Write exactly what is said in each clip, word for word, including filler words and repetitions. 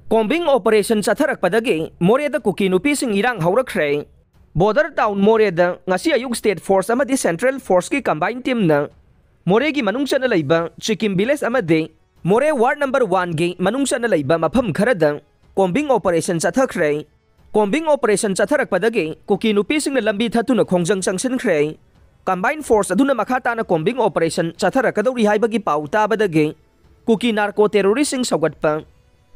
Combing operation ꯆꯠꯊꯔꯛꯄꯗꯒꯤ ꯃꯣꯔꯦꯗ ꯀꯨꯀꯤ ꯅꯨꯄꯤꯁꯤꯡ ꯏꯔꯥꯡ ꯍꯧꯔꯛꯈ꯭ꯔꯦ꯫ Border town ꯃꯣꯔꯦꯗ ꯉꯁꯤ ꯑꯌꯨꯛ state force ꯑꯃꯗꯤ central forceꯀꯤ combined teamꯅ ꯃꯣꯔꯦꯒꯤ ꯃꯅꯨꯡ ꯆꯟꯅ ꯂꯩꯕ ꯆꯤꯀꯤꯝ village ꯑꯃꯗꯤ ꯃꯣꯔꯦ ward number oneꯒꯤ ꯃꯅꯨꯡ ꯆꯟꯅ ꯂꯩꯕ ꯃꯐꯝ ꯈꯔꯗ combing operation ꯆꯠꯊꯈ꯭ꯔꯦ꯫ Combing operation ꯆꯠꯊꯔꯛꯄꯗꯒꯤ ꯀꯨꯀꯤ ꯅꯨꯄꯤꯁꯤꯡꯅ ꯂꯝꯕꯤ ꯊꯠꯇꯨꯅ ꯈꯣꯡꯖꯪ ꯆꯪꯁꯤꯟꯈ꯭ꯔꯦ꯫ Combined force ꯑꯗꯨꯅ ꯃꯈꯥ ꯇꯥꯅ combing operation ꯆꯠꯊꯔꯛꯀꯗꯧꯔꯤ ꯍꯥꯏꯕꯒꯤ ꯄꯥꯎ ꯇꯥꯕꯗꯒꯤ ꯀꯨꯀꯤ narco terroristꯁꯤꯡ ꯁꯧꯒꯠꯄ,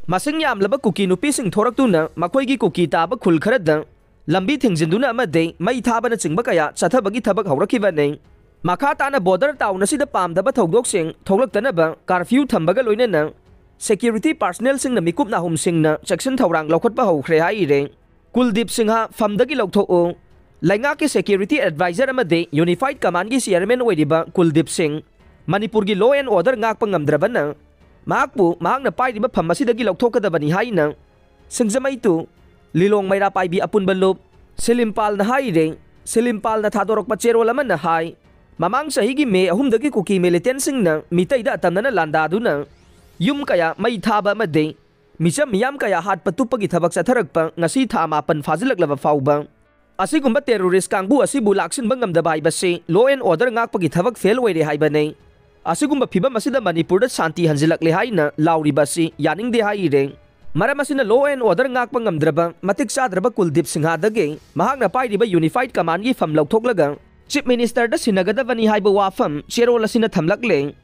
ꯃꯁꯤꯡ ꯌꯥꯝꯂꯕ ꯀꯨꯀꯤ ꯅꯨꯄꯤꯁꯤꯡ ꯊꯣꯔꯛꯇꯨꯅ ꯃꯈꯣꯏꯒꯤ ꯀꯨꯀꯤ ꯇꯥꯕ ꯈꯨꯜ ꯈꯔꯗ ꯂꯝꯕꯤ ꯊꯤꯡꯖꯤꯟꯗꯨꯅ ꯑꯃꯗꯤ ꯃꯩ ꯊꯥꯕꯅꯆꯤꯡꯕ ꯀꯌꯥ ꯆꯠꯊꯕꯒꯤ ꯊꯕꯛ ꯍꯧꯔꯛꯈꯤꯕꯅꯤ꯫ ꯃꯈꯥ ꯇꯥꯅ border town ꯑꯁꯤꯗ ꯄꯥꯝꯗꯕ ꯊꯧꯗꯣꯛꯁꯤꯡ ꯊꯣꯛꯂꯛꯇꯅꯕ curfew ꯊꯝꯕꯒ ꯂꯣꯏꯅꯅ security personnelꯁꯤꯡꯅ ꯃꯤꯀꯨꯞ ꯅꯥꯍꯨꯝꯁꯤꯡꯅ ꯆꯦꯛꯁꯤꯟ ꯊꯧꯔꯥꯡ ꯂꯧꯈꯠꯄ ꯍꯧꯈ꯭ꯔꯦ ꯍꯥꯏꯔꯦ꯫ ꯀꯨꯜꯗꯤꯞ ꯁꯤꯡꯍ ꯐꯝꯗꯒꯤ ꯂꯧꯊꯣꯛꯎ꯫ ꯂꯩꯉꯥꯛꯀꯤ security advisor ꯑꯃꯗꯤ Unified Commandꯒꯤ chairman ꯑꯣꯏꯔꯤꯕ ꯀꯨꯜꯗꯤꯞ ꯁꯤꯡ ꯃꯅꯤꯄꯨꯔꯒꯤ law and order ꯉꯥꯛꯄ ꯉꯝꯗ꯭ꯔꯕꯅ ꯃꯍꯥꯛꯄꯨ ꯃꯍꯥꯛꯅ ꯄꯥꯏꯔꯤꯕ ꯐꯝ ꯑꯁꯤꯗꯒꯤ ꯂꯧꯊꯣꯛꯀꯗꯕꯅꯤ ꯍꯥꯏꯅ ꯁꯤꯡꯖꯃꯩ two ꯂꯤꯂꯣꯡ ꯃꯩꯔꯥ ꯄꯥꯏꯕꯤ ꯑꯄꯨꯟꯕ ꯂꯨꯞ ꯁꯤꯂꯤꯝꯄꯥꯜꯅ ꯍꯥꯏꯔꯦ꯫ ꯁꯤꯂꯤꯝꯄꯥꯜꯅ ꯊꯥꯗꯣꯔꯛꯄ ꯆꯦꯔꯣꯜ ꯑꯃꯅ ꯍꯥꯏ, ꯃꯃꯥꯡ ꯆꯍꯤꯒꯤ ꯃꯦ ꯑꯍꯨꯝꯗꯒꯤ ꯀꯨꯀꯤ militantꯁꯤꯡꯅ ꯃꯤꯇꯩꯗ ꯑꯇꯝꯅꯅ ꯂꯥꯟꯗꯥꯗꯨꯅ ꯌꯨꯝ ꯀꯌꯥ ꯃꯩ ꯊꯥꯕ ꯑꯃꯗꯤ ꯃꯤꯆꯝ ꯃꯤꯌꯥꯝ ꯀꯌꯥ ꯍꯥꯠꯄ ꯇꯨꯞꯄꯒꯤ ꯊꯕꯛ ꯆꯠꯊꯔꯛꯄ ꯉꯁꯤ ꯊꯥ ꯃꯥꯄꯟ ꯐꯥꯖꯤꯜꯂꯛꯂꯕ ꯐꯥꯎꯕ ꯑꯁꯤꯒꯨꯝꯕ terrorist ꯀꯥꯡꯕꯨ ꯑꯁꯤꯕꯨ ꯂꯥꯛꯁꯤꯟꯕ ꯉꯝꯗꯕ ꯍꯥꯏꯕꯁꯤ law and order ꯉꯥꯛꯄꯒꯤ ꯊꯕꯛ fail ꯑꯣꯏꯔꯦ ꯍꯥꯏꯕꯅꯤ꯫ ꯑꯁꯤꯒꯨꯝꯕ ꯐꯤꯕꯝ ꯑꯁꯤꯗ ꯃꯅꯤꯄꯨꯔꯗ ꯁꯥꯟꯇꯤ ꯍꯟꯖꯤꯜꯂꯛꯂꯦ ꯍꯥꯏꯅ ꯂꯥꯎꯔꯤꯕ ꯑꯁꯤ ꯌꯥꯅꯤꯡꯗꯦ ꯍꯥꯏꯔꯦ꯫ ꯃꯔꯝ ꯑꯁꯤꯅ law and order ꯉꯥꯛꯄ ꯉꯝꯗ꯭ꯔꯕ ꯃꯇꯤꯛ ꯆꯥꯗ꯭ꯔꯕ ꯀꯨꯜꯗꯤꯞ ꯁꯤꯡꯍꯗꯒꯤ ꯃꯍꯥꯛꯅ ꯄꯥꯏꯔꯤꯕ Unified Commandꯒꯤ ꯐꯝ ꯂꯧꯊꯣꯛꯂꯒ Chief Ministerꯗ ꯁꯤꯟꯅꯒꯗꯕꯅꯤ ꯍꯥꯏꯕ ꯋꯥꯐꯝ ꯆꯦꯔꯣꯜ ꯑꯁꯤꯅ ꯊꯝꯂꯛꯂꯦ꯫